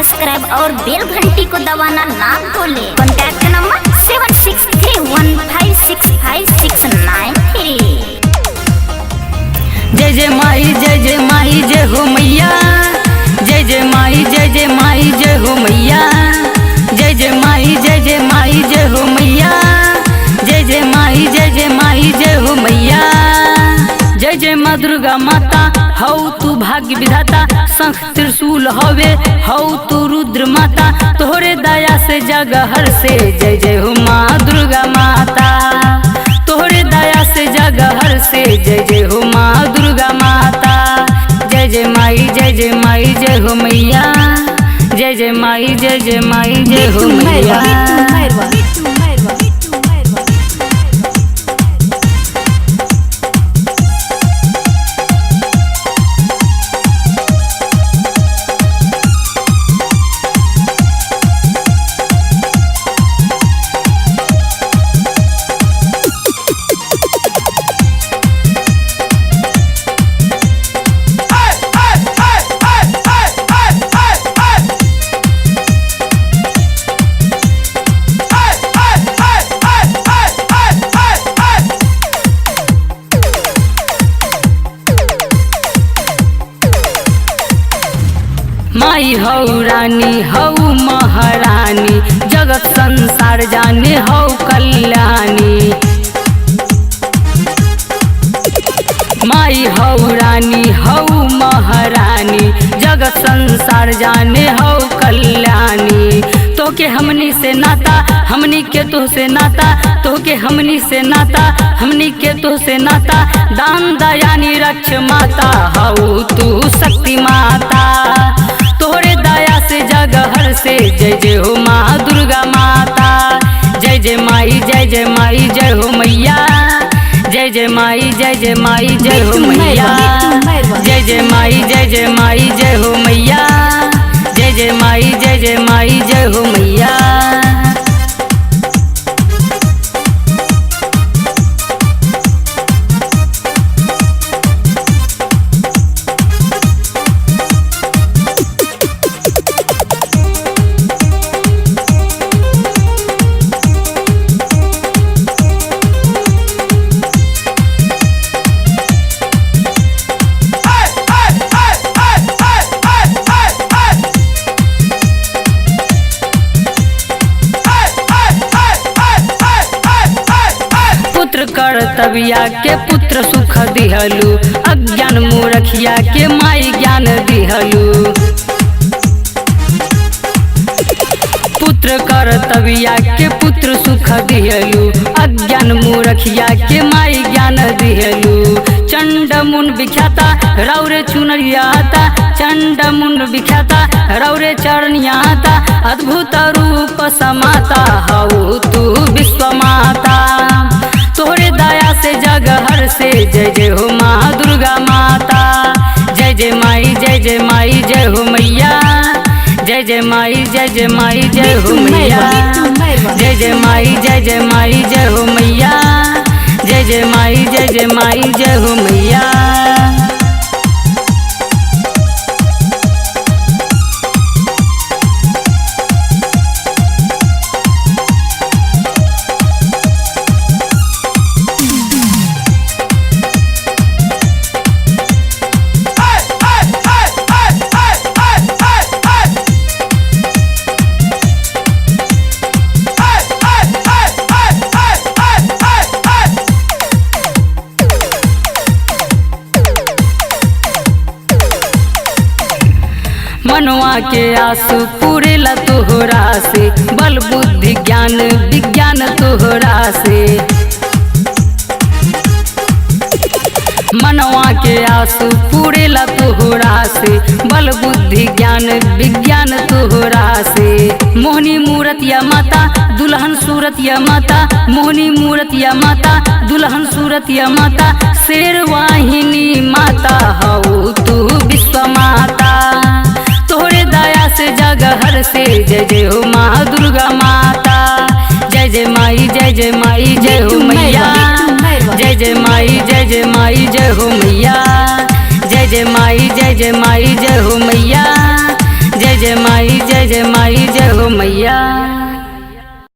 Subscribe और बेल घंटी को दबाना ना भूलें। Contact number 7631565693। जय जय माई, जय जय माई, जय हो मैया। जय जय माई, जय जय माई, जय हो मैया। जय जय माई, जय जय माई, जय हो मैया। जय जय माई, जय जय माई, जय हो मैया। जय जय माँ दुर्गा माता, हौ तू भाग्य विधाता। शंख त्रिशूल हवे, हौ तू रुद्र माता। तोहरे दया से जग हर से जय जय हो माँ दुर्गा माता। तोहरे दया से जग हर से जय जय हो माँ दुर्गा माता। जय जय माई, जय जय माई, जय हो मैया। जय जय माई, जय जय माई, जय हो मैया। माई हौ रानी हौ महारानी, जगत संसार जाने हौ कल्याणी। माई हौ रानी हौ महारानी, जगत संसार जाने हौ कल्याणी। तोके हमनी से नाता, हमनी के तो से नाता। तोके हमनी से नाता, हमनी के तो से नाता। दान दयानी रक्ष माता, हौ तू शक्ति माता। तोहरे दया से जग हर से जय जय हो माँ दुर्गा माता। जय जय माई, जय जय माई, जय हो मैया। जय जय माई, जय जय माई, जय हो मैया। जय जय माई, जय जय माई, जय हो मैया। जय जय माई, जय जय माई, जय हो मैया। पुत्र कर्तव्या के पुत्र सुख दिहलु, अज्ञान मूर्खिया के माई ज्ञान दिहलु। पुत्र कर्तव्या के पुत्र सुख दिहलु, अज्ञान मूर्खिया के माई ज्ञान दिहलु। चंड मुंड विख्याता रौरे चुनरियाता। चंड मुंड विख्याता रौरे चरणियाता। अद्भुत रूप समाता, हौ तू विश्व माता। तोहरे दया से जग हर से जय जय हो माँ दुर्गा माता। जय जय माई, जय जय माई, जय हो मैया। जय जय माई, जय जय माई, जय हो मैया। जय जय माई, जय जय माई, जय हो मैया। जय जय माई, जय जय माई, जय हो मैया। मनवा के आंसू पूरेला तोहरा से, बल बुद्धि ज्ञान विज्ञान तोहरा से। मनवा के आंसू पूरेला तोहरा से, बल बुद्धि ज्ञान विज्ञान तोहरा से। मोहनी मूरतिया माता, दुल्हन सूरतिया माता। मोहनी मूरतिया माता, दुल्हन सूरतिया माता। शेरवाहिनी माता, हौ तू विश्व माता। तोहरे दया से जग हर से जय जय हो माँ दुर्गा माता। जय जय माई, जय जय माई, जय हो मैया। जय जय माई, जय जय माई, जय हो मैया। जय जय माई, जय जय माई, जय हो मैया।